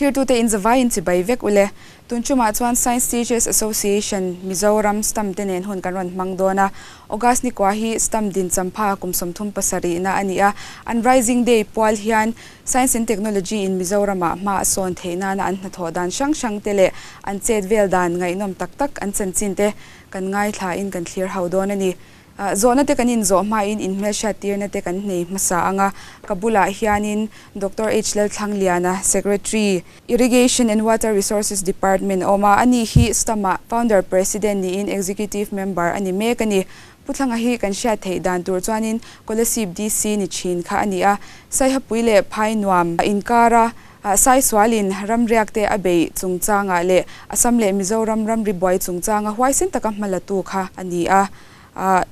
Thirtute in zavai in chibai vek ule. Tun tumah chuan Science Teachers Association, Mizoram, stam te nen hun kan rawn hmang dawn a. August ni kua hi stam din champha kum 37 na a ni a. An Rising Day pual hian Science and Technology in Mizoramah hma a sawn theih nana an hnathawh dan hrang hrang te leh an chet vel dan ngaihnawm tak tak an chanchin te kan ngaithla in kan thlir ho dawn a ni. Zawhna te kan inzawh hmain inhmelhriat tirna te kan nei hmasa ang a, ka bulah hianin Doctor H Lalthlangliana, Secretary, Irrigation and Water Resources Department a awm a, ani hi STAM-ah Founder President niin Executive Member a ni mek a ni. Pu Thlanga hi kan hriat theih dan tur chuanin Kolasib DC ni thin kha a ni a, Saihapui leh Phainuam inkara Saisualin ramriak te a beih chungchangah leh Assam leh Mizoram ramri buai chungchanga huaisen taka hmalatu kha a ni a.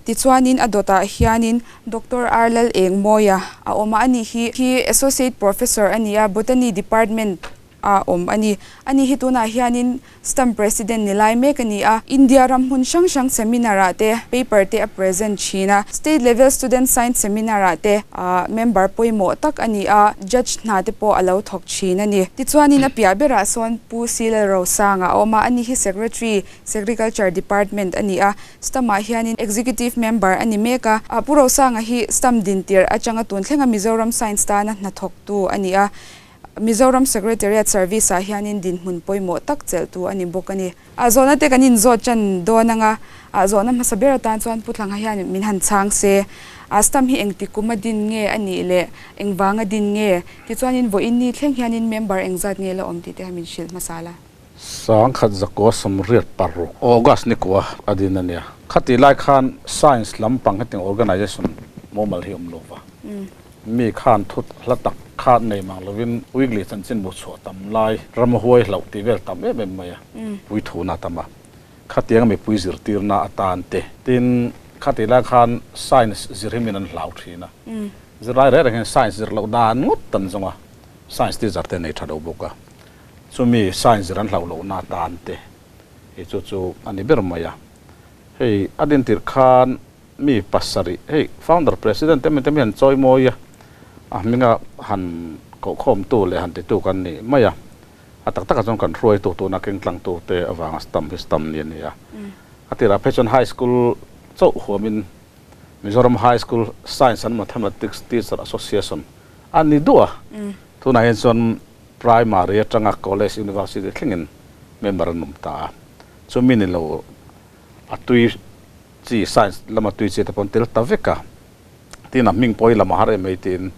Tichuanin a dawtah hianin Doctor R Lalengmawia a awm a, ani hi hi Associate Professor a ni a, Botany Department a awm a ni. Ani hi tunah hianin STAM President ni lai mek a ni a, India ram hmun hrang hrang seminar ah te paper te a present thin a, State Level Student Science Seminar ah te member pawimawh tak a ni a, Judge hna te pawh a lo thawk thin a ni. Tichuanin a piah berah sawn Pu C Lalrosanga a awm a, ani hi Secretary, Agriculture Department a ni a, STAM-ah hianin Executive Member a ni mek a. Pu Rosanga hi STAM dintir atanga tun thlenga Mizoram Science tana hnathawktu a ni a. Mizoram Secretariat Service-ah hianin dinhmun pawimawh tak chelhtu a ni bawk a ni. Zawhna te kan inzawt tan dawn anga, zawhna hmasa ber atan chuan Pu Thlangha hian min han chhang se. STAM hi engti kum a din nge a nih leh engvang a din nge? Tichuanin vawiin ni thleng hianin member engzat nge la awm tih te kha min hrilh hmasa la. 1996 August ni kua a din a nia. Khati lai khan science lampang hetiang organization mumal hi awm lo va. Mi khan thut hla tak kha nei mang lovin weekly chanchin bu chhuah tam lai ram huai hlauh tih vel tam em em mai a, puithuna tam a. Khatianga mipui zirtirna atan te. Tin, khati lai khan science zir hi min an hlau thin a. Zirlai reng reng hian science zir loh dan ngawt an zawng a, science teacher te nei tha lo bawk a. Chumi science zir an hlauh lohna atan te hi chu chu a ni ber mai a. Hei a dintir khan mi pasarih hei founder president te mi te mi han chawi mawi a, a hminga han kohkhawmtu leh han titu kan ni mai a. A tak takah chuan kan hruaitu tuna keng tlangtu te avanga stam hi stam ni a ni a. A tirah phei chuan high school chauh huamin Mizoram High School Science and Mathematics Teacher Association a ni duh a. Tunah hian chuan Primary atanga College, University thlengin member an awm ta a. Chumi ni lo a tui chi Science lama tui chi te pawh an tel ta vek a. Tin a hming pawh hi lam a har em mai tiin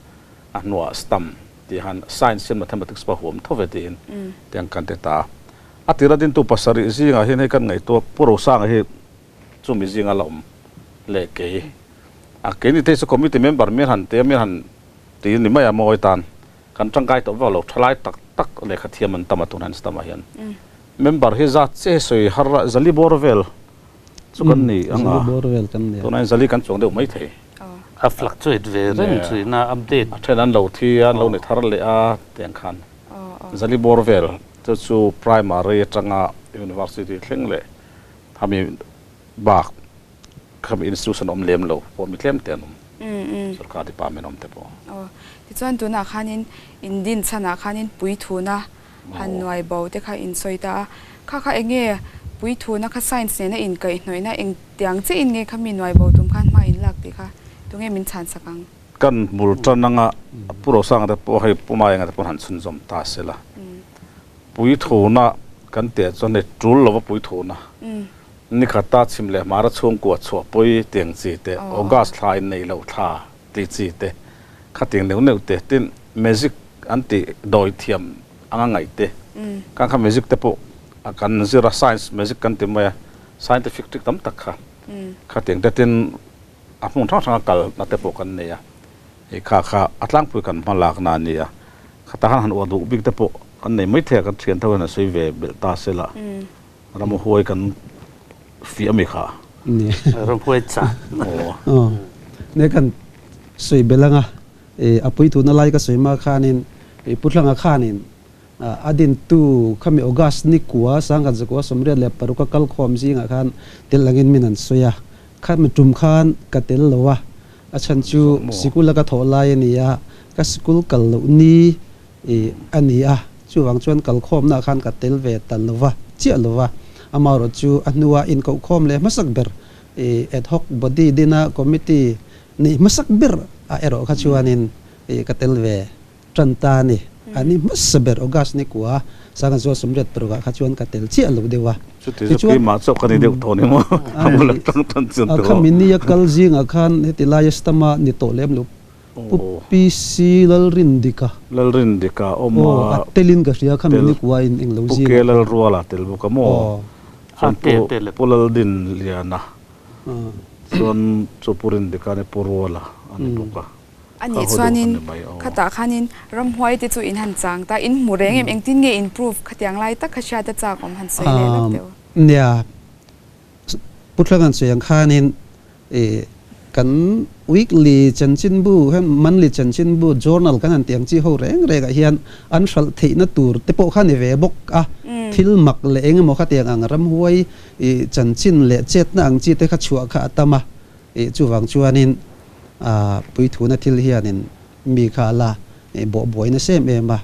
a hnuah stam tih han Science hian Mathematics pawh a huam tho ve tiin tiang kan ti ta a. A tira dintu pasarih zingah hian hei kan ngaihtuah Pu Rosanga hi chumi zinga la awm leh kei a keini te hi chu committee member min han ti a min han ti ni mai a mawi tan. Kan tangkai tawh vak lo, thalai tak tak lehkha thiam an tam a tunah Stam ah hian. Member hi zat che sawi har a zali bawr vel chu kan ni ang a, tunah hian zali kan chuang deuh mai thei. A fluctuate ve reng thin a, update. A then an lo thi a, an lo ni thar leh a tiang khan. Zali bawr vel chu chu primary atanga university thleng leh khami bak Khami institution awm lem lo pawh mi tlem te an awm. Sorkar department awm te pawh. Aw, tichuan tunah khanin in din chhanah khanin puithuna han nuai bo te kha in sawi ta a. Kha kha eng nge puithuna kha science nena inkaihhnawihna eng tiang chiah in nge khami nuai bo tum khan hma in lak tih kha tunge min chhan sak ang? Kan bul tan anga Pu Rosanga te pawh hei Pu Maenga te pawh han chhunzawm ta se la. Puithuna kan tih ah chuan hei tul lova puithuna. Ni khata chhim leh hmara chhungkua chhuah pawi tiang chi te, August thla in nei loh thla tih chi te, khatiang neuh neuh te, tin magic an tih dawi thiam anga ngaih te, kan kha magic te pawh kan zir a, science magic kan ti mai a, scientific trick tam tak kha, khatiang te tin a hmun hrang hranga kal na te pawh kan nei a, hei kha kha a tlangpui kan hma lakna a ni a, khata khan han uar duh bik te pawh kan nei maithei a, kan thian tho hian a sawi ve belh ta se la. Ramhuai kan fiah ami kha. Ni. Ramhuai cha. Aw. Ne kan sawi belh anga a puituna lai ka sawi ma khanin Puthlanga khanin a dintu khami August ni kua 1996 a kal khawm zingah khan tel angin min an sawi a. Khami tum khan ka tel lo a, a chhan chu sikul a ka thawh lai a ni a, ka sikul kal loh ni a ni a. Chuvang chuan kalkhawmnaah khan ka tel ve ta lo va, chiah lo va. Amaherawhchu a hnua inkohkhawm leh hmasak ber i ad hoc body dina committee nih hmasak ber ah erawh kha chuanin i ka tel ve tan ta a ni. A ni hmasa ber August ni kua Sangha Zual Sawmriat parukah kha chuan ka tel chiah lo deuh a. Chuti chu keimah chauh ka ni deuh tawh ni maw? A hmu lo tang tan chuan tawh. Khami nia kal zingah khan heti laia stama ni tawh lem lo Pu PC Lalrindika. Lalrindika awm a. Aw, a telin ka hria khami ni kua in eng lo zingah. Pu Ke Lalruala tel bawk a maw? Chuan Pu Laldinliana chuan chu Pu Rindika ni Pu Ruala a ni bawk a. A nih chuanin khatah khanin ramhuai te chu in han chang ta, in hmu reng em? Engtin nge in proof khatiang lai tak kha hriat a chak awm han sawi leh lawk deuh. Nia, Pu Thlangan sawi ang khanin kan weekly chanchinbu hian monthly chanchinbu journal kan han tih ang chi ho reng rengah hian an hralh theihna tur te pawh kha ni ve bawk a, thil mak leh eng emaw khatiang ang ramhuai chanchin leh chetna ang chi te kha chhuah kha a tam a. Ih chuvang chuanin puithuna thil hianin mi kha a la bawh buai nasa em em a.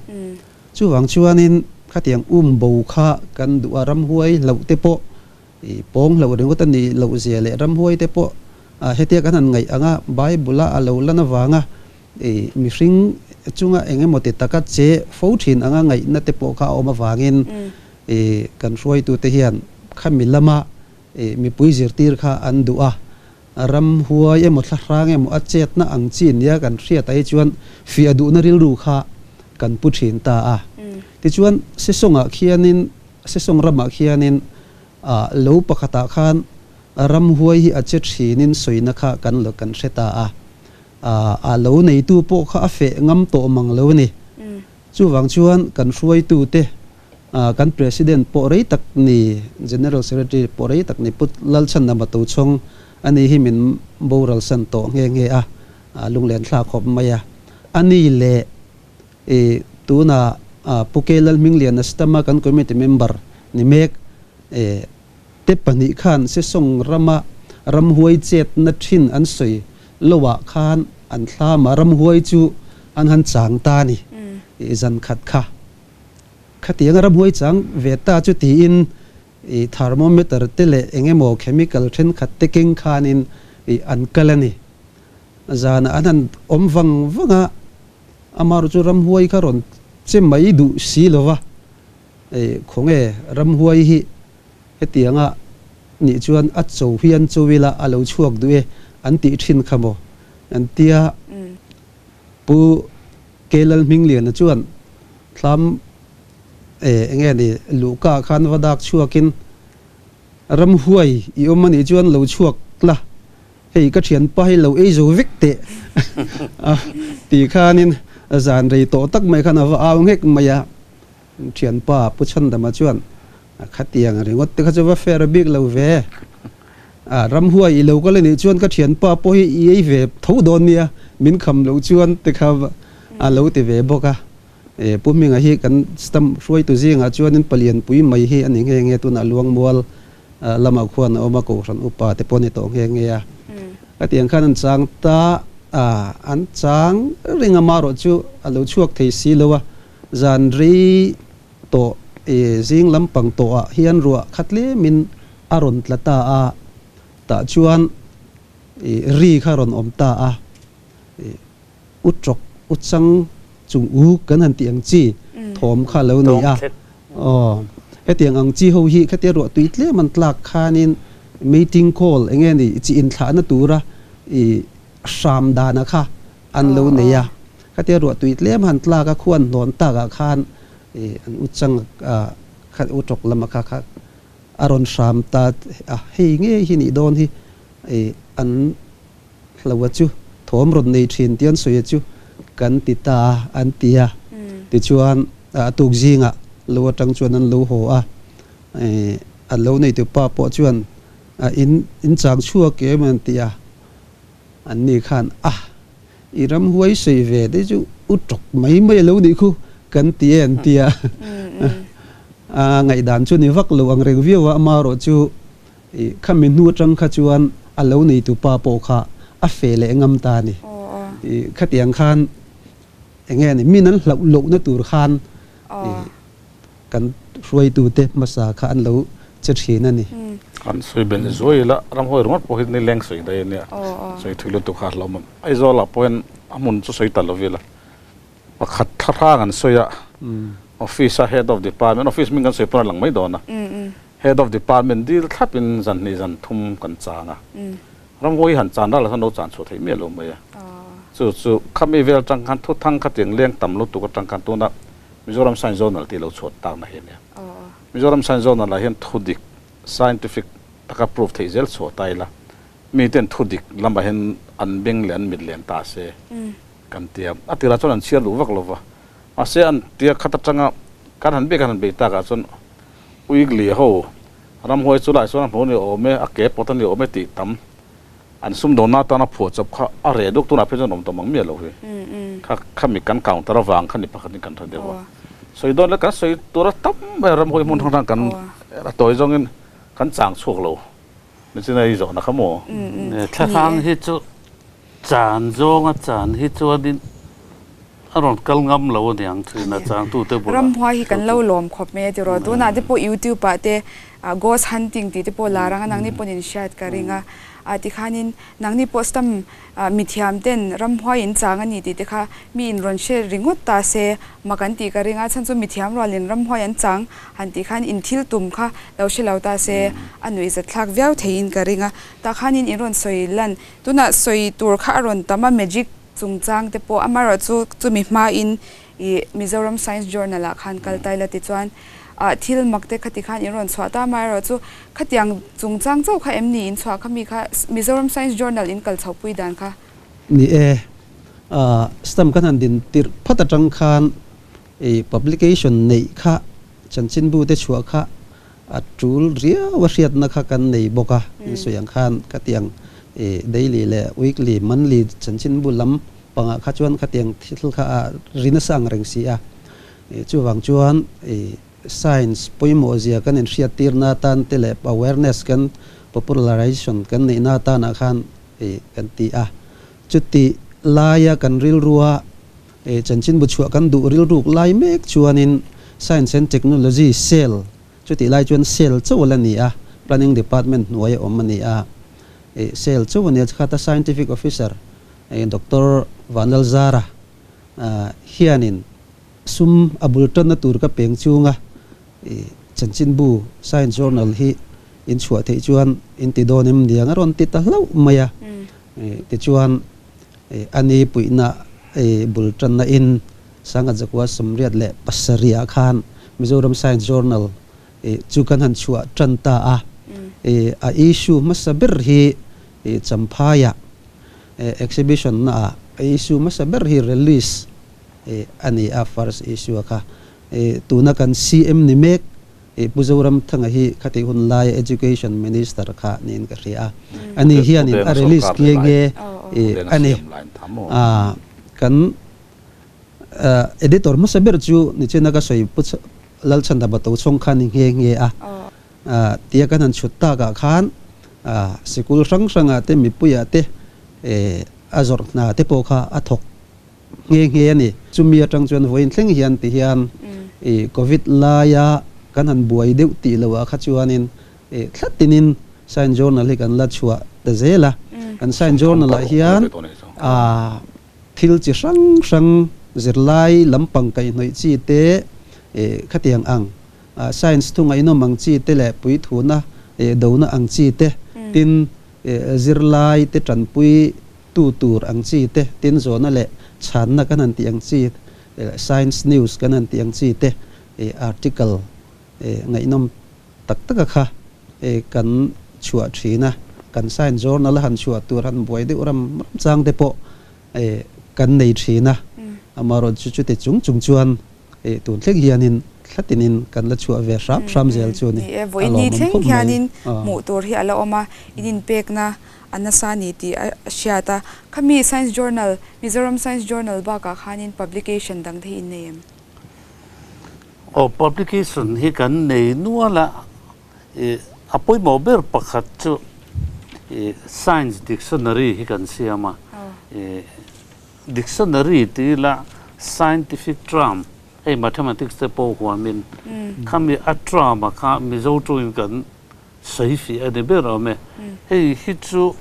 Chuvang chuanin khatiang um bo kha kan duh a, ramhuai hlauh te pawh ih pawng hlauh ringawt a nih loh zia leh ramhuai te pawh hetia kan han ngaih ang a, Bible-a a lo lan avanga ih mihring chunga eng emaw ti taka che fo thin anga ngaihna te pawh kha a awm avangin ih kan hruaitute hian khami lama I mipui zirtir kha an duh a, ramhuai emaw thlahrang emaw a chetna ang chi nia kan hriat ai chuan fiah duhna rilru kha kan pu thin ta a. Tichuan Sesawngah khianin, Sesawng ramah khianin lo pakhatah khan ramhuai hi a che thinin sawina kha kan lo kan hre ta a. A lo neitu pawh kha a feh ngam tawh mang lo a ni. Chuvang chuan kan hruaitute Kan President pawh rei tak ni, General Secretary pawh rei tak ni Pu Lalchhandama Tochhawng a ni hi min boral san tawh nghe nghe a, lunglen thlak khawp mai a. A ni leh i tuna Pu K Lalhmingliana Stama kan committee member ni mek te pahnih khan Sesawng rama ramhuai chetna thin an sawi loah khan an thlama ramhuai chu an han chang ta a ni i zan khat kha. Khatiang ramhuai chang ve ta chu tiin i thermometer te leh eng emaw chemical thenkhat te keng khanin i an kal a ni. Zanah an han awm vang vang a, amaherawh chu ramhuai kha rawn che mai duh si lo va, i khawnge ramhuai hi hetianga nih chuan a cho hian cho ila a lo chhuak duh e an tih thin kha maw an tia. Pu Kelalhmingliana chuan thlam eng nge ni luhka khan va dak chhuakin ramhuai i awm a nih chuan lo chhuak la, hei ka thianpa hi lo ei zo vek teh a ti khanin zan rei tawh tak mai khan a va au nghek mai a, thianpa Pu Chhandama chuan Khatiang ringawt te kha chu va fair bik lo ve. A ramhuai i lo kal anih chuan ka thianpa pawh hi i ei ve tho dawn nia, min kham loh chuan te kha a lo ti ve bawk a. E Pu Hminga hi kan stamp hruaitu zingah chuanin palianpui mai hi a ni nghe nghe tunah Luangmual lamah khuan a awm a, Kohhran upa te pawh a ni tawh nghe nghe a. Khatiang khan an chang ta a, an chang reng a marawh chu a lo chhuak thei si lo a, zan rei tawh e, zing lampang tawhah hian ruah kha tlemin a rawn tla ta a, tah chuan e ri kha rawn awm ta a, e u tawk u chang chung u kan han tih ang chi thawm kha lo ni a, aw hetiang ang chi ho hi khatia ruah tui tlem an tlak khanin meeting call eng nge ni chi inthlahna tura e hram dana kha an lo nei a, khatia ruah tui tlem han tlak a khuan hnawn takah khan I an u chang a kha u tawk lama kha kha a rawn hram ta a, hei ngei hi nih dawn hi i an hlo a chu thawm rawn nei thin tih an sawi a chu kan ti ta a an ti a. Tichuan a tuk zingah lo atang chuan an lo haw a, i an lo neitu pa pawh chuan a in in chang chhuak em an ti a, an ni khan a I ramhuai sawi ve te chu u tawk mai mai a lo nih khu kan ti e an ti a. A ngaihdan chu ni vak lo ang reng viau a, amaherawh chu i khami hnu atang kha chuan a lo neitu pa pawh kha a fe leh ngam ta a ni. I khatiang khan eng nge ni min an hlauh lohna tur khan i. kan hruaitute hmasa kha an lo che thin a ni. Kan sawi belh zuai ila, ramhuai ringawt pawh hi nileng sawi daih a nia, sawi thui lutuk kha a hlauhawm. Aizawlah pawh hian a hmun chu sawi ta lo ila, pakhat thla hrang an sawi a, office a head of department, office hming kan sawi pawn a lang mai dawn a, head of department dil thlapin zan hnih zan thum kan chang a, ramhuai hi han chan ral ah chuan lo chan chhuah theih miah lo mai a, chu chu khami vel atang khan thuthang khatiang leng tam lutuk atang khan tuna Mizoram Science Journal tih lo chhuat takna hi a nia. Mizoram Science Journal ah hian thudik, scientific, taka proof theih zel chhuah ta ila, miten thudik lamah hian an beng leh an mit len ta se kan ti a. A tirah chuan an chhiar duh vak lo va, mahse an tia khat atanga kan han biak han han bei takah chuan Uigli ho ramhuai chu lai chuan a hmu ni awm e, a ke pawt a ni awm e tih tam an sumdawnna atana phuah chawp kha a reh duk tunah phei chuan awm tawh mang miah lo hi. Kha khami kan counter avang kha ni pakhat in kan hre deuh a. Sawi dawn le kan sawi tur a tam mai a ramhuai hmun hrang hrang kan a tawi zawngin kan chang chhuak lo nichin a i zawhna kha maw? Thlahrang hi chu chan zawnga chan hi chuanin a rawn kal ngam lo a niang thin a changtute bulah. Ramhuai hi kan lo lawm khawp mai a tiraw. Tunah te pawh YouTube ah te ghost hunting tih te pawh lar ang a, nangni pawn in hriat ka ring a. Tikhanin nangni pawh stam mithiam ten ramhuai in chang a ni tih te kha mi in rawn hre ringawt ta se mak an tih ka ring a, chhan chu mithiam rualin ramhuai an chang han tih khan in thil tum kha lo hre lo ta se a nuihzat thlak viau theiin ka ring a. Tah khanin in rawn sawi lan tunah sawi tur kha a rawn tam a magic chungchang te pawh amaherawhchu chumi hmain ih Mizoram Science Journal ah khan kal ta ila tichuan ah thil mak te khati khan in rawn chhuah ta amaherawhchu khatiang chungchang chauh kha em ni in chhuah kha mi kha Mizoram Science Journal in kal chho pui dan kha. Ni e, ah stamp kan han din tirh phat atang khan ih publication neih kha chanchinbu te chhuah kha A tul riau a hriatna kha kan nei bawk a, in sawi ang khan khatiang daily leh weekly, monthly chanchinbu lam pangah kha chuan khatiang thil kha a ri nasa ang reng si a. Chuvang chuan science pawimawh zia kan inhriattirna atan te leh awareness kan popularization kan neihna atanah khan kan ti a. Chuti laia kan rilrua Chanchinbu chhuah kan duh rilruk lai mek chuanin Science and Technology Cell chutih lai chuan Cell chauh la ni a, Planning Department hnuai a awm a ni a. Cell chauh a ni a, chikhata Scientific Officer Doctor Vanlalzara hianin sum a bul tanna tur ka peng chunga chanchinbu Science Journal hi in chhuah theih chuan in ti dawn em niang a rawn ti ta hlauh mai a. Tichuan A ni puihna bul tanna in Sangha Zakua 87 ah khan Mizoram Science Journal chu kan han chhuah tan ta a. A issue hmasa ber hi Champhaiah exhibition na ah a issue hmasa ber hi release a ni a, first issue a kha. Tuna kan CM ni mek Pu Zoramthanga hi khatih hun laia Education Minister kha niin ka hria a, ani hianin a release nghe nghe a ni. Kan editor hmasa ber chu nichina ka sawi Pu Lalchhanda Batochhawng kha ni nghe nghe a, tia kan han chhut takah khan sikul hrang hrangah te mipuiah te a zawrh hna te pawh kha a thawk nghe nghe a ni. Chumi atang chuan vawiin thleng hian ti hian i Covid laia kan han buai deuh tih loh ah kha chuanin i thlatinin Science Journal hi kan la chhuah ta zel a. Kan Science Journal ah hian a thil chi hrang hrang zirlai lampang kaihhnawih chi te i khatiang ang Science thu ngaihnawm ang chi te leh puithuna i dona ang chi te tin i zirlai te tanpui tu tur ang chi te, tinzawhna leh chhanna kan han tih ang chi, science news kan han tih ang chi te, article ngaihnawm tak taka kha kan chhuah thin a, kan science journal a han chhuah tur han buai deuh ram ram chang te pawh kan nei thin a, amaherawhchu chu chuti chung chung chuan tun thleng hianin thlatinin kan la chhuah ve hram hram zel chu a ni, a lawmawm khawp mai. Hmuh tur hi a la awm a, in inpekna a nasa ni tih a hriat a. Khami Science Journal, Mizoram Science Journal bakah khanin publication dang te hi in nei em? Aw, publication hi kan nei nual a, ih a pawimawh ber pakhat chu ih Science Dictionary hi kan siam a, ih dictionary tih ila scientific term. Hei mathematics te pawh huamin khami a term a kha Mizo tawngin kan sawi fih a ni ber awm e. Hei hi chu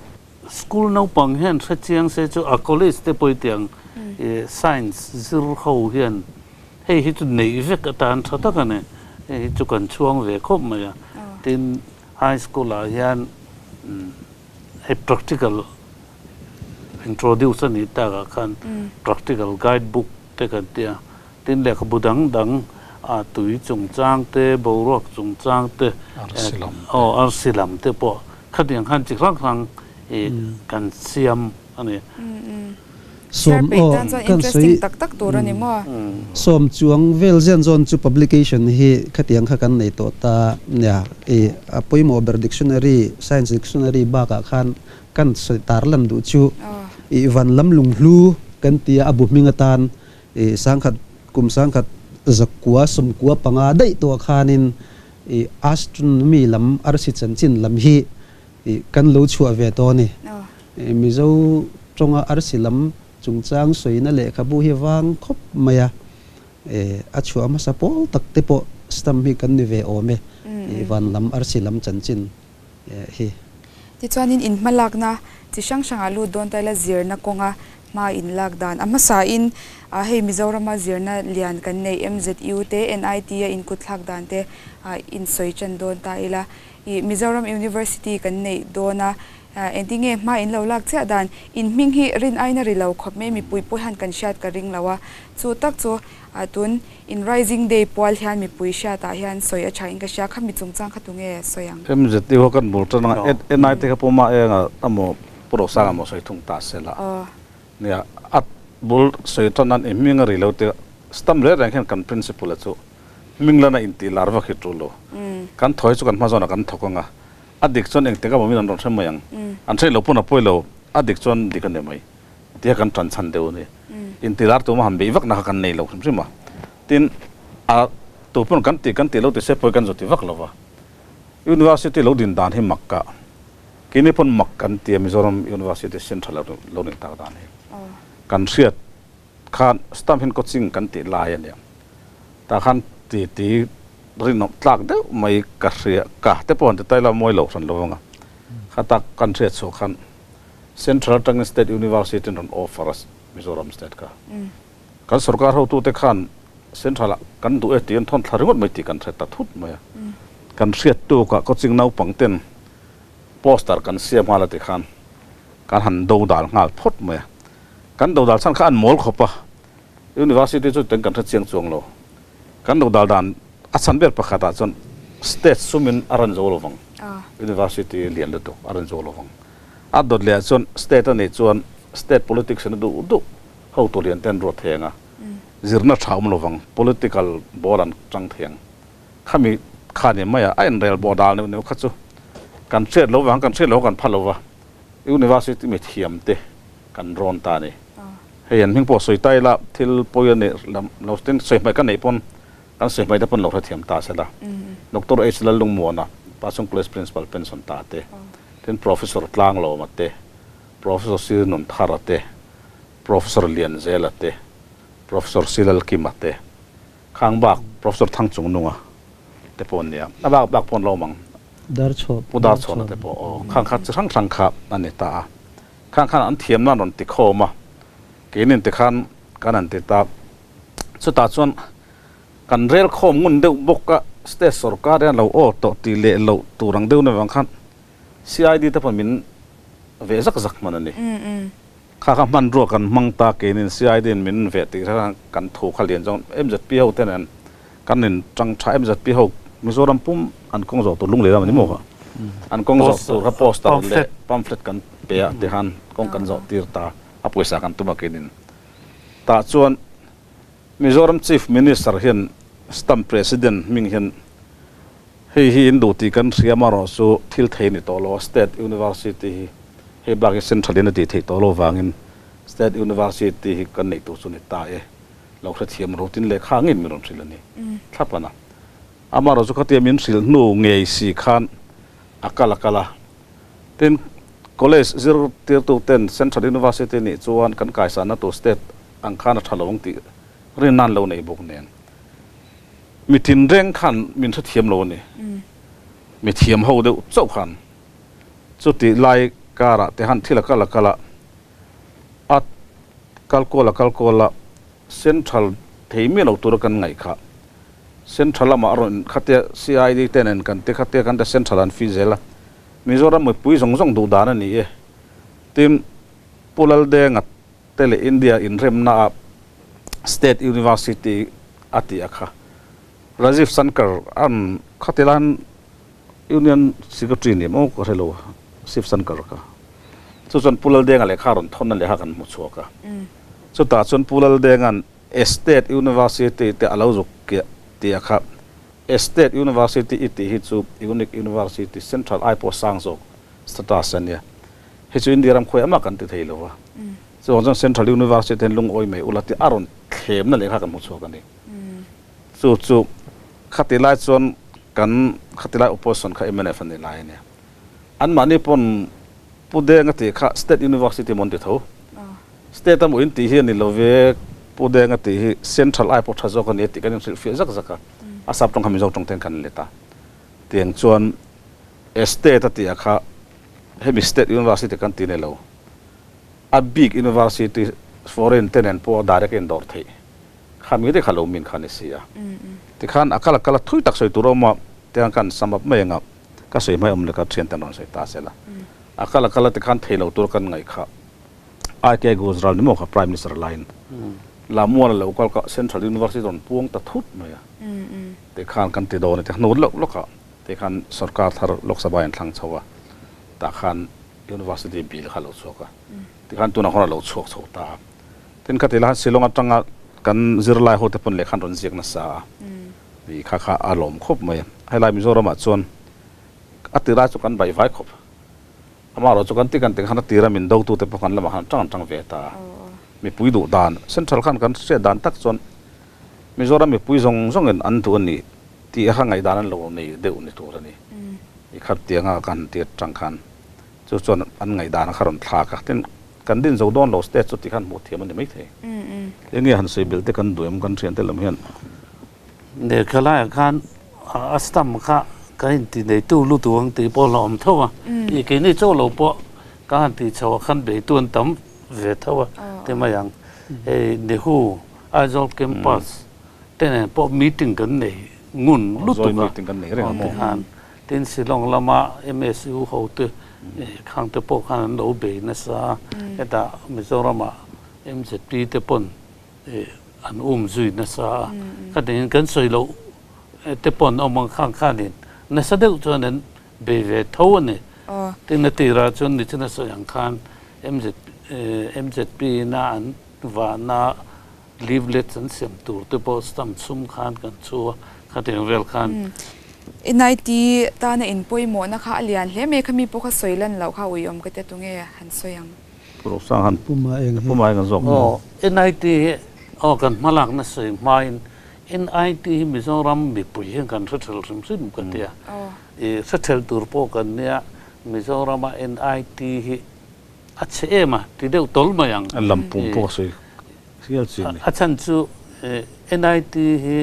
school naupang hian hre chiang se chu a college te pawh tiang science zir ho hian hei hi chu neih vek atan tha tak a ni. Hei hi chu kan chhuang ve khawp mai a. Tin, high school ah hian hei practical introduce a nih takah khan practical guide book te kan ti a, tin lehkhabu dang dang a tui chungchang te, boruak chungchang te, aw arsi lam te pawh khatiang khan chi hrang hrang i kan siam a ni. Sawm aw kan sawi sawm chuang vel zen zawn chu publication hi khatiang kha kan nei tawh ta nia i a pawimawh ber dictionary science dictionary bakah khan Kan sawi tarlan duh chu i van lam lunghlu kan tia a bu hming atan i sangkhat kum sangkhat zakua sawmkua panga daih tawh khanin i astronomy lam arsi chanchin lam hi i kan lo chhuah ve tawh a ni. I Mizo tawnga arsi lam chungchang sawina lehkhabu hi vang khawp mai a, i a chhuah hmasa pawl tak te pawh stamp hi kan ni ve awm e, i van lam arsi lam chanchin hi. Tichuanin in hmalakna chi hrang hrangah lut dawn ta ila zirna kawnga hma in lak dan a hmasain hei Mizorama zirna lian kan nei MZU te NIT a inkut thlak dan te in sawi tan dawn ta ila ih Mizoram University kan neih dawn a engtinge hma in lo lak chiah dan in hming hi rin aina ri lo khawp mai mipui pawh hian kan hriat ka ring lo a chu tak chu tun In Rising Day pual hian mipui hriatah hian sawi a tha in ka hria, kha mi chungchang kha tunge sawi ang? MZU kha kan bul tan anga NIT kha pawh enga emaw Pu Rosanga maw sawi thung ta se la. Nia, a bul sawi tan nan i hming a ri lo tia stamp reng reng hian kan principal a chu hming lana intih lar vak hi tul lo. Kan thaw hi chu kan hma zawnah kan thawk anga, a dik chuan engtik emaw min an rawn hre mai ang. An hre lo pawn a pawi lo, a dik chuan dik a ni mai. Tia kan tan chhan deuh a ni. Intilar tuma han beih vakna kha kan nei lo hrim hrim a. Tin, a tu pawn kan tih kan tih lo ti se pawi kan zu ti vak lo va. University lo din dan hi mak ka, keini pawn mak kan ti a Mizoram University Central lo lo nih tak dan hi. Kan hriat khan stamp hin coaching kan tih lai a nia. Tah khan ti ti rinawm tlak deuh mai ka hria ka te pawh han ti ta ila mawi lo hran lo vang a. Kha tak kan hriat chhuah khan Central atangin State University in rawn offer a Mizoram State kha. Kan sorkar hotute khan Central ah kan duh e tih an thawn thla ringawt mai tih kan hre ta thut mai a. Kan hriat tukah coaching naupang ten poster kan siam nghal a ti khan kan han do dal nghal phawt mai a. Kan do dal chhan kha an mawl khawp a, University chu teng kan hre chiang chuang lo. Kan do dal dan a chhan ber pakhat ah chuan State sumin a rawn zo lovang, University lian lutuk a rawn zo lovang. A dawt leh ah chuan state a nih chuan state politics in a duh duh hotu lian te an ruat thei ang a, zirna tha awm lovang, political ball an chang thei ang. Khami kha ni mai a, a inrel bawh dal neuh neuh kha chu kan hriat lo vang, kan hriat lo kan pha lo va, university mi thiam te kan rawn ta a ni. Hei an hming pawh sawi ta ila thil pawi a nih lam lo tin sawi hmaih ka neih pawn kan sawi hmaih te pawn lo hrethiam ta se la. Doctor H Lallungmuana, Pasung College Principal pension ta te. Tin Professor Tlanglawma te, Professor Sir Nunthara te, Professor Lianzela te, Professor Silalkima te, khang bak Professor Thangchungnunga te pawh an ni a, a bak bak pawh an lo awm ang. Darchhawn. Pu Darchhawna te pawh aw, khang kha chi hrang hrang kha a ni ta a. Khang khan an thiamna an rawn ti khawm a, keinin tikhan kan han ti ta. Chutah chuan Kan rel khawm ngun deuh bawk a, state sorkar hian lo aw tawh tih leh loh tur ang deuh na vang khan CID te pawh min veh zak zak hman a ni. Kha kha hmanrua kan hmang ta keinin CID in min veh tih kha kan thu kha lian zawng MZP ho te nen kan in tang tha MZP ho Mizoram pum an kawng zawh tur lunglei lam a ni maw kha an kawng zawh tur kha poster leh pamphlet kan pe a tikhan kawng kan zawh tir ta a pawisa kan tum a keinin tah chuan Mizoram Chief Minister hian Stamp President hming hian hei hi in duh tih kan hria amarawh chu thil thei ni tawh lo a, State University hi hei bak hi Central in a tih theih tawh lo vangin State University hi kan neih tur chu ni ta e, lo hrethiam rotin lehkha ngei min rawn hrilh a ni thlap a na. Amarawh chu khatia min hrilh hnu ngei si khan a kal a kal a, tin College zirtirtu ten Central University nih chuan kan kaisanna tur State ang khan a tha lo ang tih rin nan lo nei bawk nen. Mi tinreng khan min hrethiam lo a ni. Mi thiam ho deuh chauh khan chutih lai karah te han thil a kal a kal a, a kal kual a kal kual a, Central thei miah lo tura kan ngaih kha Central lamah a rawn khatia CID te nen kan ti khatia kan ti Central an fi zel a, Mizoram mipui zawng zawng duh dan a ni e. Tin, Pu Laldenga te leh India inremna ah State University a tih a kha. Rajiv Sankar an khati lan Union Secretary ni maw ka hre lo Shiv Sankar kha. Chu chuan Pu Laldenga lehkha rawn thawn na lehkha kan hmu chhuak a. Chutah chuan Pu Laldenga'n State University te a lo zuk kiah tih a kha. State University i tih hi chu Unique University Central ai pawh sang zawk status a nia. Hei chu India ram khawi amah kan ti thei lo va. Chuvang chuan Central University hian lungawi mai ula tih a rawn thlemna lehkha kan hmu chhuak a ni. Chu chu khati lai chuan kan khati lai opposition kha mnf an ni lai a nia. Anmahni pawn Pu Denga tih kha State University maw an ti tho. State a maw in tih hi a ni lo ve, Pu Denga tih hi Central ai pawh tha zawk a ni a tih kan inhrilhfiah zak zak a. A sap tawng kha Mizo tawng ten kan let a. Tiang chuan State a tih ah kha hemi State University kan ti nei lo. A bik University foreign te nen pawh direct a indawr theih kha mi te kha lo min kha a ni si a. Tikhan a kal a kal a thui tak sawi tur a awm a, tiang khan sum up mai anga ka sawi hmai awm leh ka thian ten rawn sawi ta sela. A kal a kal a tikhan thei lo tur kan ngaih kha IK Gujral ni maw kha Prime Minister laiin Lamual a lo kal kha Central University rawn puang ta thut mai a. Tikhan kan ti dawn a ti hnu lawk lawk a tikhan sorkar thar Lok Sabha in thlang chho a tah khan University bill kha a lo chhuak a, tikhan tunah khawn a lo chhuak chho ta a. Tin khati la Shillong atanga kan zirlai ho te pawn lehkha an rawn ziak nasa a, ih kha kha a lawm khawp mai a. Helai Mizoramah chuan a tira chu kan baih vai khawp, amaherawh chu kan ti kan ti khan a tira min do tute pawh kan lamah khan an tang an tang ve ta a. Mipui duh dan, Central khan kan hriat dan tak chuan Mizoram mipui zawng zawngin an duh a ni tih kha ngaihdan an lo nei deuh ni tur a ni. I khat tianga kan tir tang khan chu chuan an ngaihdan kha rawn thlak a, tin kan din zo dawn lo state chu tikhan hmuh thiam a ni maithei. Enge han sawi belh te kan duh em kan thiante lam hian. Lehkha laiah khan a stamp kha ka inti neitu lutuk ang tih pawh la awm tho a, i keini chaw lo pawh ka han tih chhoh ah khan beitu an tam ve tho a ti mai ang. Hei Nehu Aizawl campus te nen pawh meeting kan nei ngun lutuk a, tikhan tin Shillong lama MSU ho te khang te pawh khan an lo bei nasa a, hetah Mizoramah MZP te pawn an um zui nasa a, khatin kan sawi loh te pawn awm ang khang khanin nasa deuh chuan an bei ve tho a ni. Tin a tirah chuan nichina sawi ang khan MZP ina an vahna leaflets an siam tur te pawh stamp chhum khan kan chhu a, khatiang vel khan. NIT tana in pawimawhna kha a lian hle mai, khami pawh kha sawi lan loh kha uiawm ka tia tunge han sawi ang. Pu Rosang han Puma eng hi. Puma eng an zawk. Aw NIT hi aw kan hmalakna sawi hmain NIT hi Mizoram mipui hian kan hre ṭhel hrim hrim ka tia. I hre ṭhel tur pawh kan nia Mizorama NIT hi a chhe em a ti deuh tawl mai ang. A lam pum pawh a sawi hial chi a ni. A chhan chu NIT hi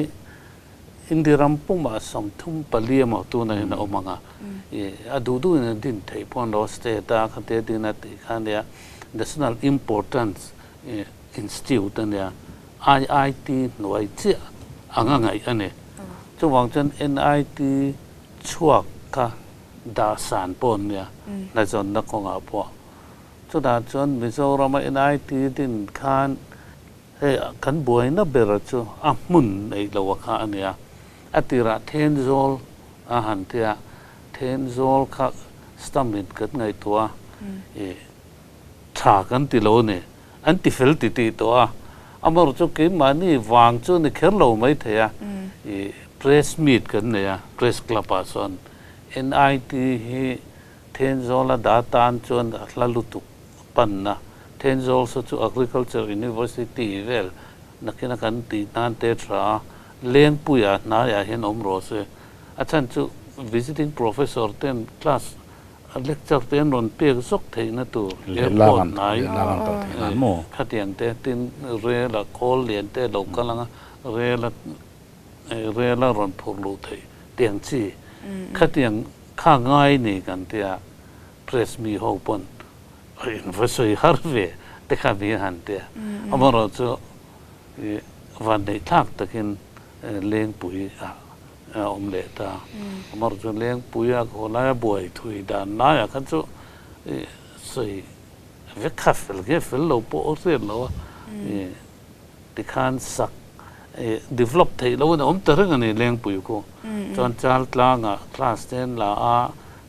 India ram pumah 34 emaw tuna hian a awm ang a, a duh duhin a din theih pawh an lo state a, khatia din a tih kha ania National Importance Institute a nia, IIT hnuai chiah ang a ngaih a ni. Chuvang chuan NIT chhuak kha dah san pawh an nia, hnazawnna kawngah pawh. Chutah chuan Mizorama NIT din khan Hei kan buaina ber chu a hmun neih lo a kha a nia. A tirah Thenzawl a han ti a, Thenzawl kha stamp in kan ngaihtuah a, i tha kan ti lo a ni, an ti fel ti tih tawh a. Amaherawhchu chu keimahni vang chu a ni kher lo mai thei a, i press meet kan nei a, press club ah chuan NIT hi Thenzawl a dah tan chuan a hla lutuk panna Thenzawl saw chu Agriculture University vel nakina kan tih nan te tha a, Lengpuia hnaiah hian awm rawh se. A chhan chu visiting professor ten class lecture te an rawn pek zawk theihna tur airport hnai khatiang te tin rel a khawl lian te lo kal anga rel a. Rel a rawn phur luh theih tiang chi khatiang kha ngai ni kan tia press mi ho pawn in va sawi har ve te kha mi a han tia. Amaherawhchu van neih thlak takin Lengpui ah a awm leh ta. Amaherawhchu Lengpui a haw laia buai thui dan laiah kha chu sawi vek kha fel nge fel lo pawh a hriat loh a. Tikhan sak develop theih loh in a awm ta reng a ni Lengpui khu. Chuan Chal tlangah class te an la a,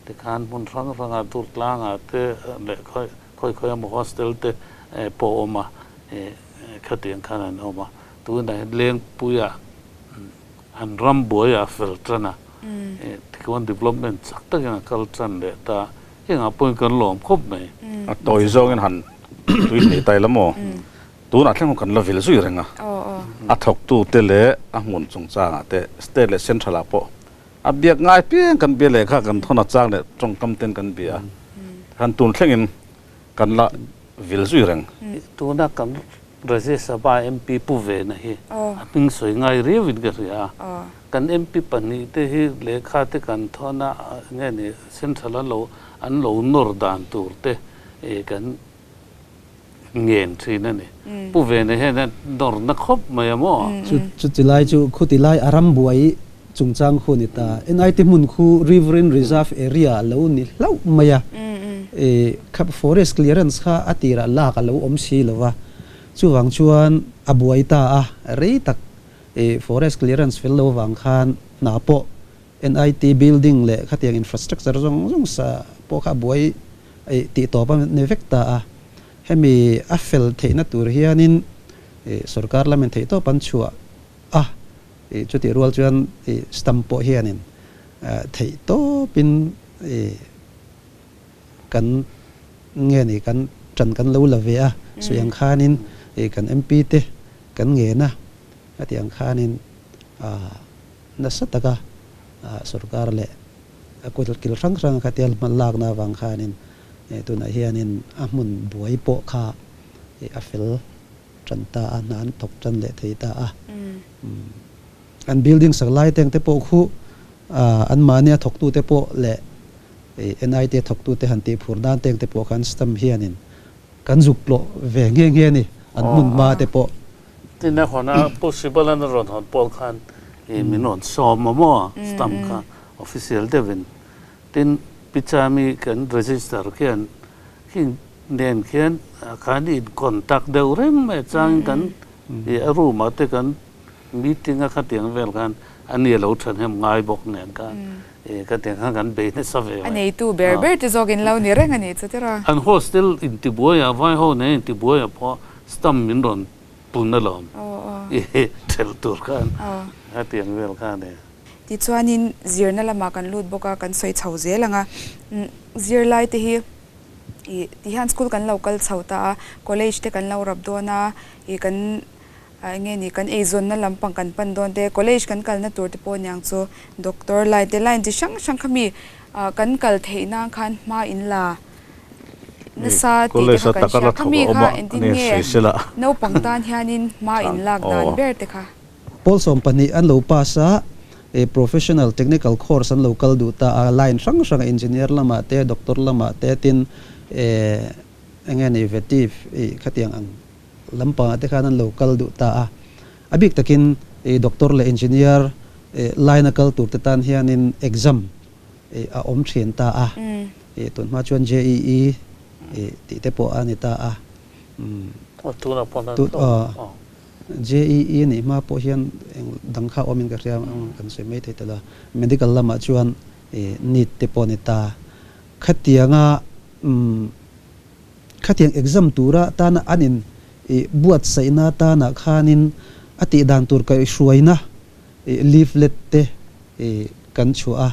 tikhan hmun hrang hrangah dur tlangah te leh khawi khawi khawi emaw hostel te pawh a awm a, khatiang khan an awm a. Tunah hian Lengpuiah an ram buaiah a fel tan a, tikhuan development chak takin a kal tan leh ta. Hengah pawhin kan lawm khawp mai. A tawi zawngin han tui hnih ta ila maw? Tunah thleng kan la vil zui reng a, a thawktute leh a hmun chungchangah te state leh central ah pawh a biak ngai piang kan bia leh kha kan thawn a chang leh tawngkam ten kan bia a, tikhan tun thlengin kan la vil zui reng. Tuna kan Rajya Sabha MP pu vena hi a hming sawi ngai riauin ka hria a, kan MP pahnihte hi lehkha te kan thawn a nge ni central a lo an lo nawr dan tur te kan ngen thin a ni. Pu Vena hian a nawrna khawp mai a maw? Chuti lai chu khuti lai a ram buai chungchang khu a ni ta. NIT hmun khu Riverine Reserve Area a lo ni hlauh mai a. Kha forest clearance kha a tirah lak a lo awm si lo va. Chuvang chuan a buai ta a, rei tak forest clearance fel lo vang khan hna pawh NIT building leh khatiang infrastructure zawng zawng sa pawh kha a buai tih tawp a ni vek ta a. Hemi a fel theihna tur hianin sorkar lamin theihtawp an chhuah a, chutih rual chuan stamp pawh hianin theihtawpin kan nge ni kan tan kan lo la ve a, sawi ang khanin kan MP te kan ngen a, heti ang khanin nasa taka sorkar leh a kut kil hrang hrang kha tel hman lakna avang khanin tunah hianin a hmun buai pawh kha a fel tan ta a, hna an thawk tan leh thei ta a. An building sak lai teng te pawh khu anmahnia thawktute pawh leh NIT thawktute han tihphur dan teng te pawh khan stamp hianin kan zuk tlawh ve nghe nghe a ni, an hmun hma te pawh. Tin a hawn a, Pu Sibalan a rawn hawn pawl khan i min rawn sawm a maw, stamp kha official deuhin. Tin, Pi Chami kan register khian khi nen khian khan in contact deuh reng mai a, changin kan i a room ah te kan meeting a khatiang vel khan a ni a lo thahnem ngai bawk nen khan i khatiang khan kan bei nasa ve mai. A neitu ber ber te zawk in lo ni reng a nih chu tiraw. An hostel intibuai ah vai ho nen intibuai ah pawh Stamp min rawn pun alawm i thelh tur khan hetiang vel kha a ni. Tichuanin zirna lamah kan lut bawk a, kan sawi chho zel ang a. Zirlai te hi ih tihian school kan lo kal chho ta a, college te kan lo rap dawn a, ih kan eng nge ni kan eizawnna lampang kan pan dawn te, college kan kalna tur te pawh aniang chu doctor line te line chi hrang hrang kha mi kan kal theih nan khan hma in la nasa tih te kha kan hria. Khami kha engtin nge naupang tan hianin hma in lak dan ber te kha? Pawl 12 an lo pass a, professional technical course an lo kal duh ta a, line hrang hrang engineer lamah te, doctor lamah te tin eng nge ni vetif khatiang ang lampangah te khan an lo kal duh ta a. A bik takin doctor leh engineer line a kal tur te tan hianin exam a awm thin ta a. Tun hma chuan JEE tih te pawh a ni ta a. Tunah pawh an tlawm. JEE nih hma pawh hian eng dang kha awmin ka hria kan sawi mai thei tel a. Medical lamah chuan NEET te pawh a ni ta. Khatianga khatiang exam tura tana an in buatsaihna tanah khanin a tih dan tur kaihhruaina leaflet te kan chhuah a.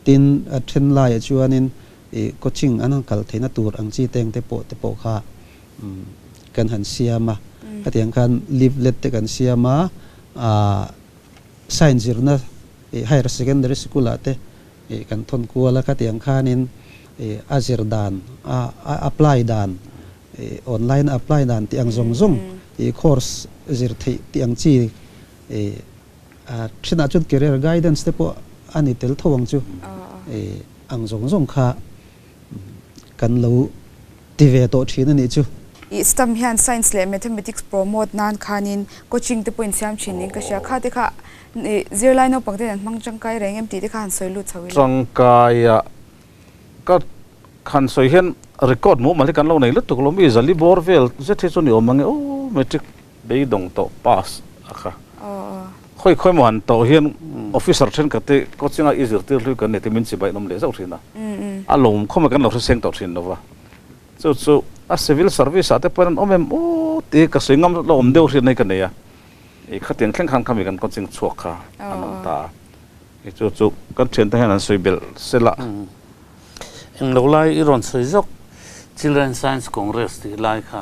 Tin, a then laiah chuanin coaching an han kal theihna tur ang chi teng te pawh te pawh kha kan han siam a. Khatiang khan leaflet te kan siam a, science zirna higher secondary school ah te kan thawn kual a. Khatiang khanin a zir dan, a apply dan, online a apply dan tih ang zawng zawng course zir theih tih ang chi. Thinah chuan career guidance te pawh a ni tel tho ang chu. Ang zawng zawng kha kan lo ti ve tawh thin a nih chu. I stamp hian science leh mathematics promote nan khanin coaching te pawh in siam thin niin ka hria. Kha te kha zirlai naupang ten an hmang tangkai reng em tih te kha han sawi lut chho ila. Tangkaia ka han sawi hian record mumal hi kan lo nei lutuk lo mi zali bawr vel zet hi chu ni awm ang e aw matric beidawng tawh pass a kha khawi khawi maw han tawh hian officer thenkhat hi coaching a i zirtir hlui kan ni te min chibai an awm leh zauh thin a a lawm khawm a kan lo hriseng tawh thin lo va chu chu a civil service ah te pawhin an awm em aw tih ka sawi ngam lo awm deuh hriat na hi ka nei a i khatiang thleng khan khami kan coaching chhuak kha an awm ta a. I chu chu kan thiante hian an sawi belh sel a. Eng lo lai i rawn sawi zawk Children Science Congress tih lai kha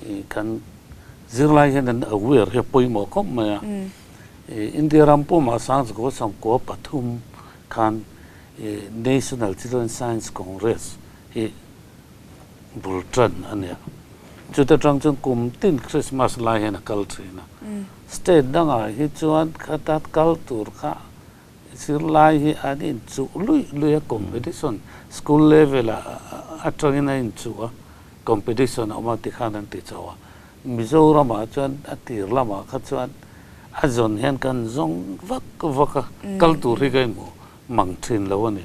i kan zirlai hian an aware hi a pawimawh khawp mai a. I India ram pumah Sangchukua Samkua pathum khan i National Children Science Congress hi bul tan a nia. Chuta tang chuan kum tin Christmas lai hian a kal thin a. State dangah hi chuan khata kal tur kha zirlai hi an inchuh luih luih a, competition school level ah atangin a inchuh a, competition a awm a tikhan an ti chho a. Mizoramah chuan a tir lamah kha chuan a zawn hian kan zawng vak vak a, kal tur hi ka inhmu mang thin lo a ni.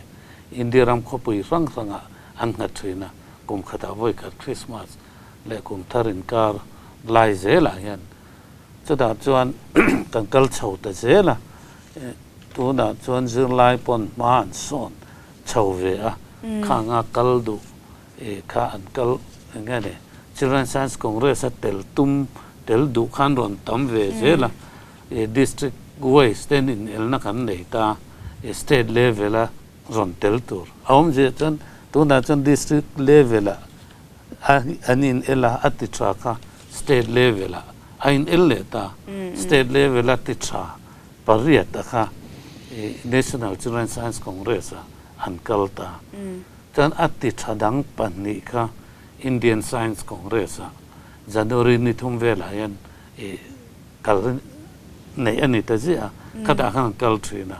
India ram khawpui hrang hrangah an nghat thin a, kum khatah vawi khat Christmas leh kum thar inkar lai zelah hian chutah chuan kan kal chho ta zel a, tunah chuan zirlai pawn hma an sawn chho ve a, khanga kal duh kha an kal eng nge ni Children Science Congress a tel tum tel duh khan rawn tam ve zel a, district wise ten inelna kan nei ta, state level a rawn tel tur a awm zia chuan tunah chuan district level ah an inel a, a ti tha kha state level ah a inel leh ta, state level a ti tha pariat a kha National Children Science Congress ah an kal ta. Chuan a ti tha dang pahnih kha Indian Science Congress ah January ni thum velah hian kal neih a ni ta ziah a, khatah khan an kal thin a.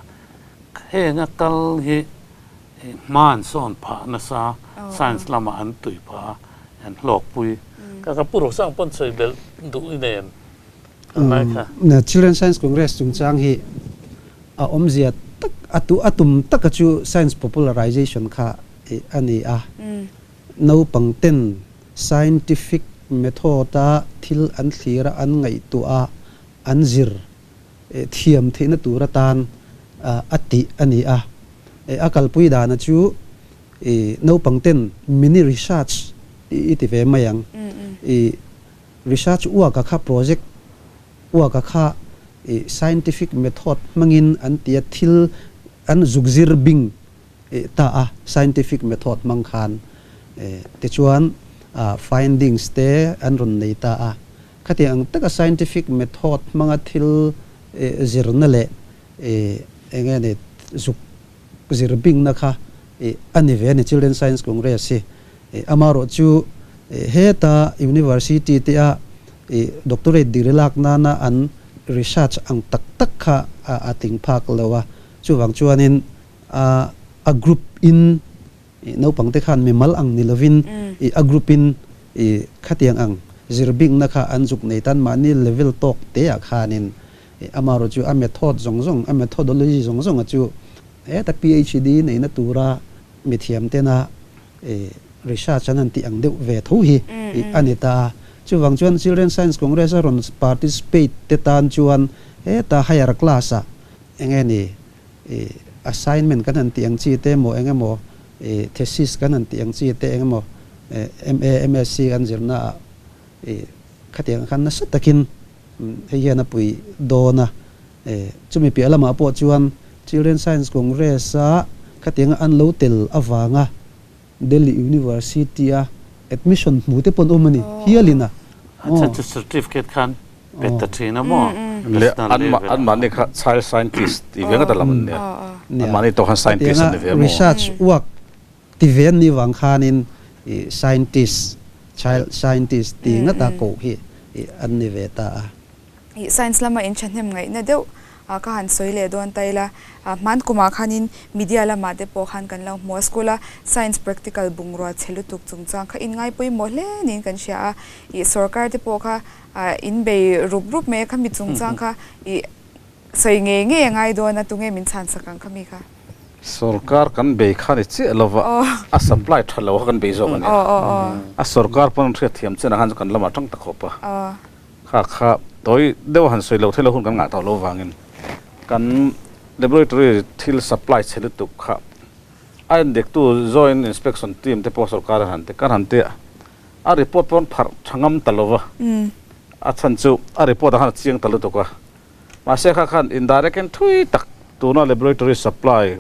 Heng a kal hi hma an sawn phah nasa, science lamah an tui phah a, an hlawkpui. Ka ka pu Rosang pawn sawi belh duh i nei em? A ngai kha. Children Science Congress chungchang hi a awmzia tak a tu a tum taka chu science popularization kha a ni a. Naupang ten scientific method a thil an thlir a, an ngaihtuah a, an zir thiam theihna tur atan a tih a ni a. A kalpui dana chu naupang ten mini research i ti ve mai ang. I research uaka kha project uaka kha scientific method hmangin an ti a, thil an zuk zir bing ta a scientific method hmang khan. Tichuan findings te an rawn nei ta a. Khatiang ang taka scientific method hmanga thil zirna leh eng nge ni zuk zir bingna kha a ni ve a ni Children Science Congress hi. Amaherawh chu heta University te a doctorate degree lak nana an research ang tak tak kha a tling phak lo a, chuvang chuanin a group in Naupang te khan mimal ang ni lovin i a group in i khatiang ang zir bikna kha an zuk nei tan mahni level tawk te ah khanin i amaherawh chu a method zawng zawng a methodology zawng zawng a chu heta PhD neihna tura mithiam tena i research an han tih ang deuh ve tho hi i a ni ta a. Chuvang chuan Children Science Congress a rawn participate te tan chuan heta higher class ah enge ni i assignment kan han tih ang chi te emaw eng emaw i thesis kan han tih ang chi te eng emaw MA, MSc kan zirna ah i khatiang khan nasa takin hei hian a pui dawn a. Chumi piah lamah pawh chuan Children Science Congress a khatianga an lo tel avanga Delhi University a admission hmu te pawn awm a ni hialin a. A chhan chu certificate khan pe ta thin a maw? Le an mahni kha child scientist tih ve ngawt a lam an nia. An mahni tawh khan scientist an ni ve a maw? Research work ti ve an nih vang khanin scientist, child scientist ti ngata koh hi an ni ve ta a. Science lama in thahnem ngaihna deuh. Ka han sawi leh dawn ta ila, hman kumah khanin media lamah te pawh khan kan lo hmu a, school a science practical bungrua chhe lutuk chungchang kha in ngai pawimawh hle niin kan hria a, ih sorkar te pawh kha in bei rup rup mai a, khami chungchang kha ih sawi ngei ngei a ngai dawn a, tunge min chhan sak ang khami kha? Sorkar kan bei kha ni chiah lova, a supply tha lo kha kan bei zawk a nia. A sorkar pawn an hriatthiam chian ah khan chu kan lamah tang ta khawp a. Kha kha tawi deuh han sawi lo theilo hun kan ngah tawh lo vangin kan laboratory thil supply chhe lutuk kha a endektu joint inspection team te pawh sorkar an han ti kan han ti a, a report pawh an pharh tha ngam ta lo va, a chhan chu a report ah khan a chiang ta lutuk a, mahse kha khan indirect in thui tak tuna laboratory supply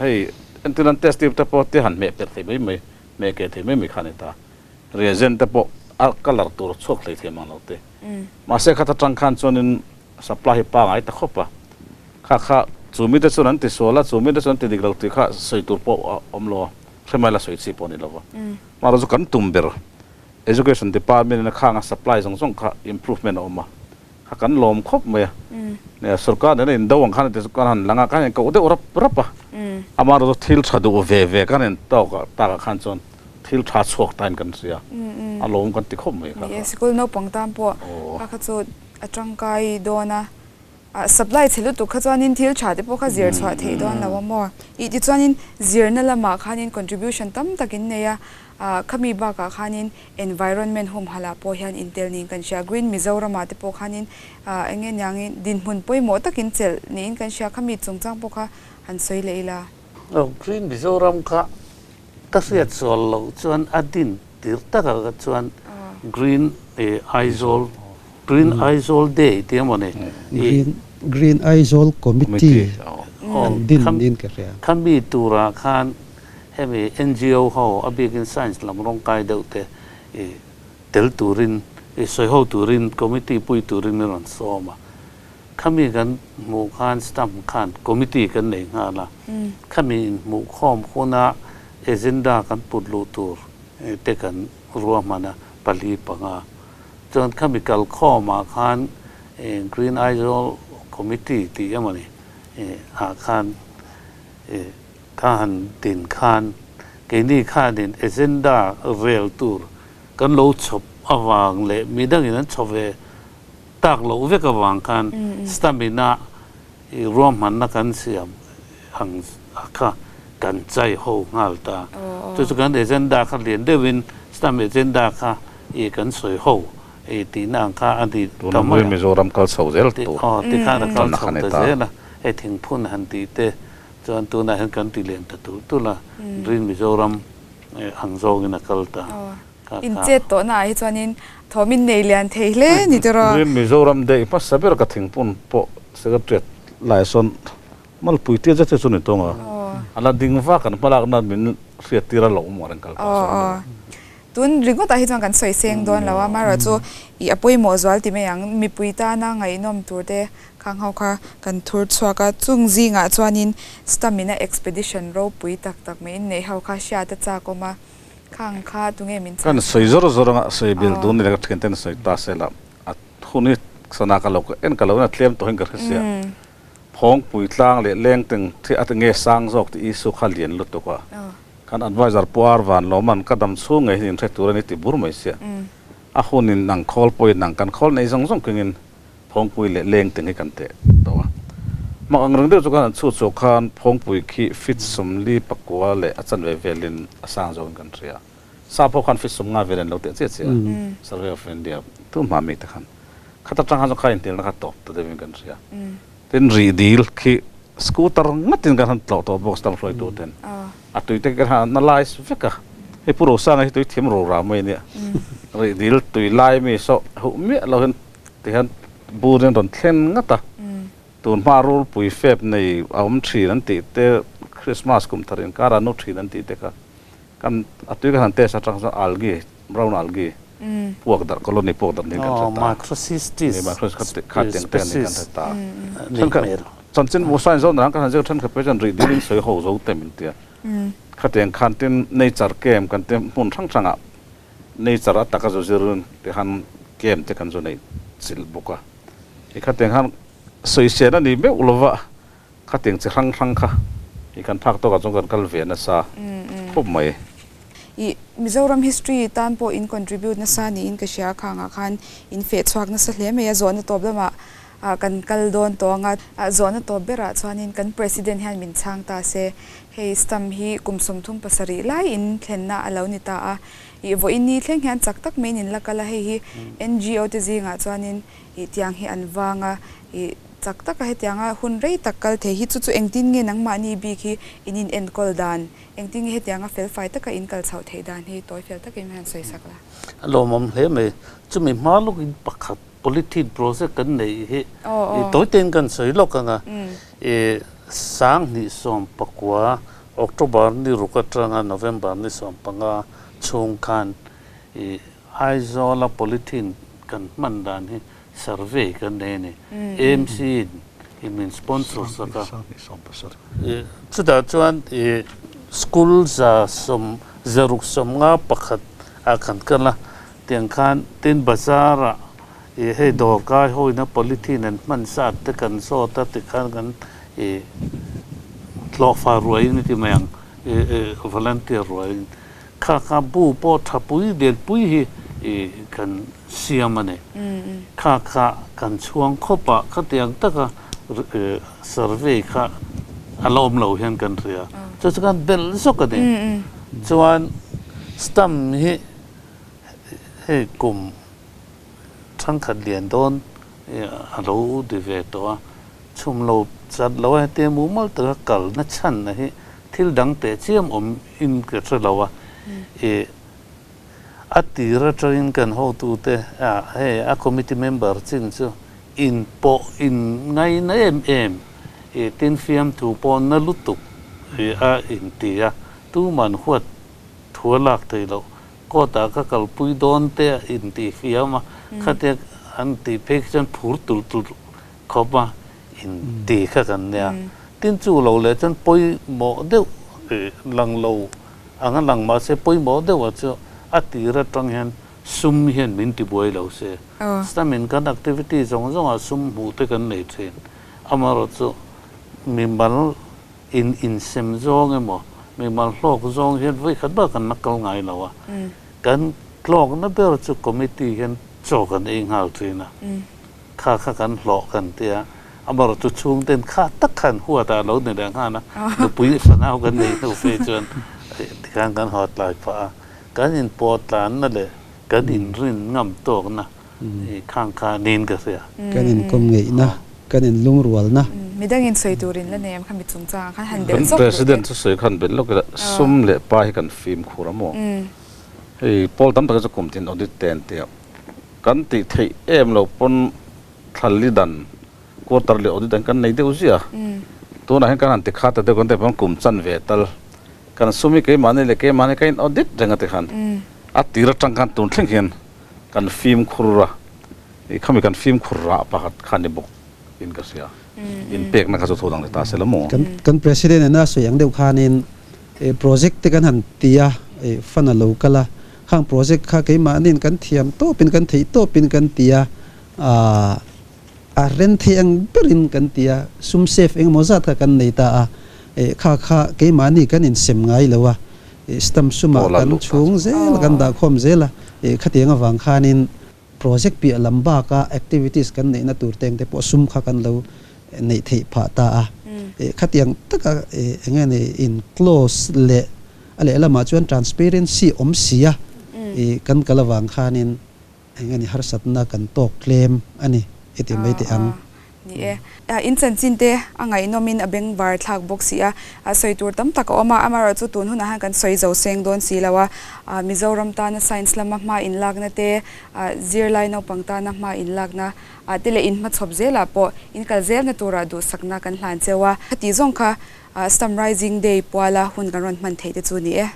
hei entir an test tube te pawh te han hmeh pelh thei mai mai hmeh keh thei mai mai kha a ni ta. Reagent te pawh a colour tur chhuak hlei thei mang lo te. Mahse khat atang khan chuanin supply hi pangai ta khawp a. Kha kha chu mite chuan an ti sual a, chu mite chuan an ti dik lo tih kha sawi tur pawh a awm lo a, hre mai la sawi chi pawh a ni lo va. Mahrawh chu kan tum ber Education Department in a khang a supply zawng zawng kha improvement a awm a, kha kan lawm khawp mai a. Nia sorkar nena in do ang khan ti chu kan han lang a, kan inkoh deuh rap rap a. Amaherawhchu thil tha duh ve ve kan intawk takah khan chuan Thil tha chhuak tain kan hria a lawm kan ti khawp mai kha. Ni e, sikul naupang tan pawh kha kha chu a tangkai dawn a, supply chhe lutuk kha chuanin thil tha te pawh kha zir chhuah theih dawn lo a maw? Ih tichuanin zirna lamah khanin contribution tam tak in nei a, khami bakah khanin environment humhalh ah pawh hian intel niin kan hria, Green Mizoram ah te pawh khanin eng nge niangin dinhmun pawimawh takin chelh niin kan hria, khami chungchang pawh kha han sawi leh ila. Green Mizoram kha Ka hriat sual loh chuan a din tir takah kha chuan Green Aizawl, Green Aizawl Day tih emaw ni? Green Green Aizawl Committee an din niin ka hria. Khami turah khan hemi NGO ho a bikin science lam rawngkai deuh te tel turin, sawi ho turin committee pui turin min rawn sawm a. Khami kan hmuh khan stamp khan committee kan nei nghal a, khami inhmuh khawm huna agenda kan put luh tur te kan ruahman a, pali panga. Chuan khami kal khawmah khan Green Aizawl Committee tih emawni ah khan ka han din khan keini khanin agenda rel tur kan lo chhawp avang leh midangin an chhawp ve Tak loh vek avang khan stamina i ruahmanna kan siam ang kha kan chai ho nghal ta. Chu chu kan agenda kha lian deuhin stam agenda kha i kan sawi ho i tihna ang kha a ni ta mai a. Tuna Mizoram kal chho zel tur Aw tikhan a kal chho ta zel a, hei thingphun han tih te chuan tunah hian kan ti lian ta tulh tulh a, Green Mizoram ang zawngin a kal ta. In chet tawhna ah hi chuanin thawm in nei lian thei hle ni tiraw. Green Mizoram Day hmasa ber ka thingpun pawh Secretariat lai sawn malpui tia zet hi chu ni tawng a, a la ding vak an hmalakna min hriat tir a lo awm reng kal pah sawn a ni. Tun ringawt ah hi chuan kan sawi seng dawn lo a, amaherawhchu ih a pawimawh zual ti mai ang, mipui tana ngaihnawm tur te khang ho kha kan thur chhuak a, chung zingah chuanin stamina expedition ropui tak tak mai in neih ho kha hriat a chak awm a. Khang kha tunge min chhan? Kan sawi zawr zawr anga sawi bil dun ni le ka thian ten sawi ta se la a hun hi sana ka lo en ka lo en a tlem tawhin ka hre sia. Phawngpui tlang leh lengteng thi a nge sang zawk tih issue kha lian lutuk a. Kan advisor Pu Ar Van Lawman ka dam chhung ngei hian inhre tur a ni ti bur mai sia. A hun in nang khawl pawhin nang kan khawl nei zawng zawng kengin Phawngpui leh lengteng hi kan teh tawh a. Mak ang reng deuh chu khan an chhut chhuah khan Phawngpui khi fit sawmli pakua leh a chanve velin a sang zawkin kan hria. Sap ho khan fit sawmnga vel an lo teh chiah chiah a, Survey of India tu hma mi te khan. Khat atang khan chuan kha inhnialna kha tawp ta deuhin kan hria. Tin rih dil khi scooter ngatin kan han tlawh tawh bawk stam hruaitu ten. A tui te kan han analyse vek a. Hei Pu Rosanga hi tui thiam rora mai a nia. Rih dil tui lai mi saw huh miah lo hian Tihian bur hi an rawn thlen ngat a, tun hma rulpui fep nei a awm thin an tih te, Christmas kum thar inkar a nu thin an tih te kha kan a tui kan han test atang chuan algae, brown algae, puak darh colony puak darh niin kan hre ta. Microcystis Kha tiang te niin kan hre ta. Chanchin bu science zawn dan kan han zir thenkhat pawh hian rih dilin sawi ho zo te min tia. Khatiang khan tin nature camp kan ti hmun hrang hrangah Nature a taka zu zir te khan game te kan zu neih chilh bawk a. I khatiang khan Sawisel a ni meuh lova, khatiang chi hrang hrang kha i kan phak tawkah chuan kan kal ve nasa khawp mai. I Mizoram history tan pawh in contribute nasa niin ka hria, khangah khan in feh chhuak nasa hle mai a, zawhna tawp lamah kan kal dawn tawh ang a. Zawhna tawp berah chuanin kan President hian min chhang ta se, hei stamp hi kum 37 lai in thlenna a lo ni ta a, i vawiin ni thleng hian chak tak maiin in la kal a, hei hi NGO te zingah chuanin I tiang hi an vang a, i chak taka hetianga hun rei tak kal thei hi chu chu engtin nge nangmahni bik hi in in enkawl dan, engtin nge hetianga felfai taka in kal chhoh theih dan hi tawi fel takin hian sawi sak la. A lawmawm hle mai. Chumi hma lawkin pakhat polythene project kan neih hi i tawi tein kan sawi lawk ang a, i 2019 October ni ruk atanga November ni 15 chhung khan i Aizawla polythene kan hman dan hi survey kan nei a ni. AMC in i min sponsor sak a. Chutah chuan i school 161 ah kan kal a, tiang khan tin bazar ah i hei dawr kai hawina polythene an hman zat te kan zawt a tikhan kan i hlawhfa ruaiin i ti mai ang i volunteer ruaiin. Kha kha bu pawh tha pui lian pui hi i kan siam a ni. Kha kha kan chhuang khawp a, khatiang taka survey kha a la awm lo hian kan hria. Chu chu khan belh zawk a ni. Chuan stamp hi hei kum thangkhat lian dawn a lo di ve tawh a, chhum lo chat lo a hetia mumal taka kalna chhan a hi Thil dang teh chiam awm in ka hre lo a, i a tir atangin kan hotute ah hei a committee member chin chu in pawh in ngaina em em i tin fiamthu pawh na lutuk i a in ti a, tuman huat thu a lak theih loh court ah ka kalpui dawn te a in ti fiam a, khatia an tih phei khi chuan phur tulh tulh khawp a in ti kha kan nia. Tin chu lo leh chuan pawimawh deuh lang lo ang a lang mahse pawimawh deuh a chu a tir atang hian sum hian min ti buai lo se. Stamin kan activity zawng zawng ah sum hmuh te kan nei thin. Amaherawh chu mimal in insem zawng emaw mimal hlawk zawng hian vawikhat bak kan la kal ngai lo a. Kan hlawkna ber chu committee hian chaw kan ei nghal thin a. Kha kha kan hlawh kan ti a, amaherawh chu chhungten kha tak khan huat ah lo ni leh nghal a, nupui fanau kan nei hnu phei chuan tikhan kan haw tlai phah a, kan inpawh tlanna leh kan inrin ngam tawkna khang kha niin ka hria. Kan inkawm ngeihna, kan inlungrualna. Midangin sawi turin la nei em kha mi chungchangah khan han belh Kan zawk duh te. President chu sawi khan belh lawk ila, sum leh pa hi kan fimkhur a maw? Hei pawl tam tak hi chu kum tin audit te an ti a. Kan tih theih em lo pawn thlalli dan quarter leh audit dan kan nei deuh ziah a. Tunah hian kan han ti khat ta deuh kan tih pawn kum chan ve tal kan sum hi keimahni leh keimahni ka in audit reng a ti khan a tir atang khan tun thleng hian kan fimkhur a, i khami kan fimkhur rah pakhat kha ni bawk in ka hria. Inpekna kha chu thu dang ni ta se la maw? Kan President ina sawi ang deuh khanin project te kan han ti a, fund a lo kal a, Khang project kha keimahniin kan thiam tawpin kan theih tawpin kan ti a, a ren thei ang berin kan ti a, sum safe engemaw zat kha kan nei ta a, kha kha keimahni kan insem ngai lo a, stamp sumah kan chhung zel a, kan dahkhawm zel a, khatiang avang khanin project piah lam baka activities kan neihna tur te engte pawh sum kha kan lo neih theih phah ta a. Khatiang taka eng nge ni in close leh a lehlamah chuan transparency awm sia kan kal avang khanin eng nge ni harsatna kan tawk tlem a ni i ti mai teh ang. Ni e. In chanchin te a ngaihnawmin a bengvar thlak bawk si a, sawi tur tam tak a awm a, amaherawh chu tun hunah hian kan sawi zo seng dawn si lo a, Mizoram tana science lama hma inlakna te, zirlai naupang tana hma inlakna te leh inhmachhawp zelah pawh inkal zelna tura duhsakna kan hlan cheu a, khati zawng kha Stamp Rising Day puala hun kan rawn hman theih te chu ni e.